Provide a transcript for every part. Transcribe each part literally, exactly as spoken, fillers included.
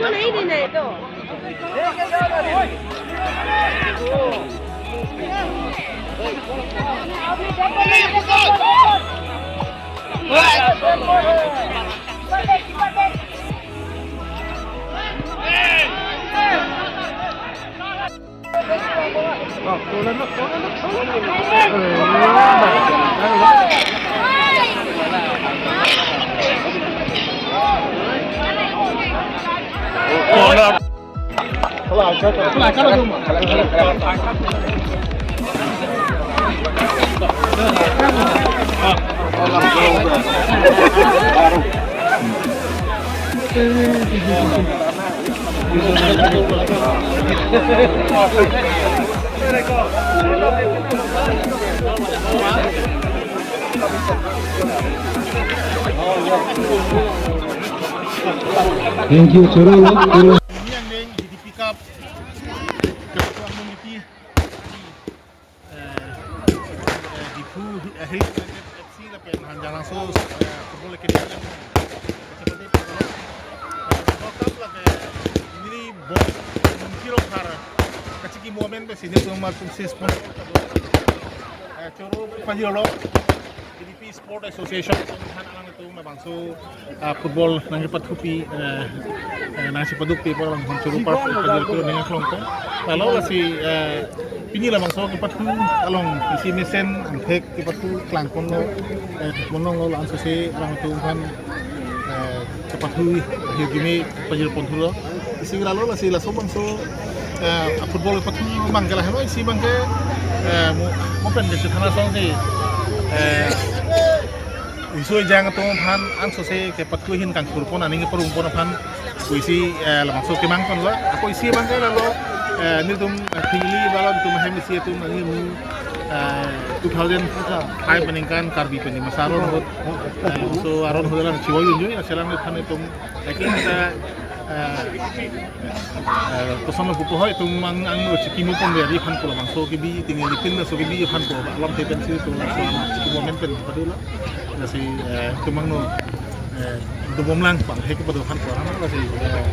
नहीं, नहीं, नहीं, तो। Thank you, choro, choro. Ini yang main di pick up. Ketua Komiti, eh, eh, Diphu, eh, Hills United F C lapen Hanjanglangso, eh, Football Academy. Seperti itu. Eh, World Cup lake neli ball, neli kiro kar. Kachiki moment pe sini tuh matum sis pun. Eh, choro pajirlo. K D P Sport Association, han alangtum labangso, ah, football nangkepathupi, eh, eh, nangchepadukpi apot labangso choro parlo, pajirlo nangkepathulo. Lalo lasi, eh, pini labangso kepathu along isi mesen angthek kepathu klangponlo, eh, ponlonglo, la-an sose alangtum aphan, eh, kepathu hirjume pajirponthulo. Isi lalo lasi laso bangso, eh, football kepathu abangke lahelo, isi abangke, eh, mo, mo pen ke chethana asonsi, eh, riso ejang atum aphan ansose kepathu ahin kangthurpon, aning keparongpon aphan, pu isi, eh, labangso kemangponlo. Ako isi abangke lalo, eh, nelitum, eh, Phingli ba alangtum ahem isi atum nangli mu, eh, two thousand five aningkan Karbi pen Dimasa aron ahut, eh, so aron ahut alang chiwoi unjui, aselang aphan itum, eh, kita, eh, eh, koson lo pupo hoi, itum ang, ang lo chikimi pon beri aphan pulo, bangso kebi, tinggi lipin laso kebi aphan pulo, alam teten si itum laso chiki momen pen padulo. Lasi, eh, itum angno, eh, dobomlang bang hek padu aphan pulo, lasi, eh,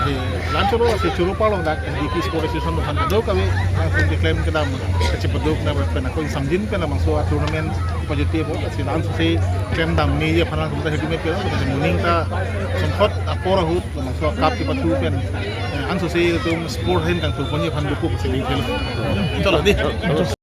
eh, la-an choro, lasi choro parlo dak N D P Sport Association aphan kadokave, langsung keklem kedam, kachepaduk na pen ako isamjin pen labangso a-tournament pajirpi apot, lasi la-an sose klem dam meji aphan langsung ta hirjume pilo, lasi moning ta songkot apor ahut, labangso cup kepathu pen, eh, ansose itum sport ahin kangthurponji aphan dukuk si lingkelo. Cholo di.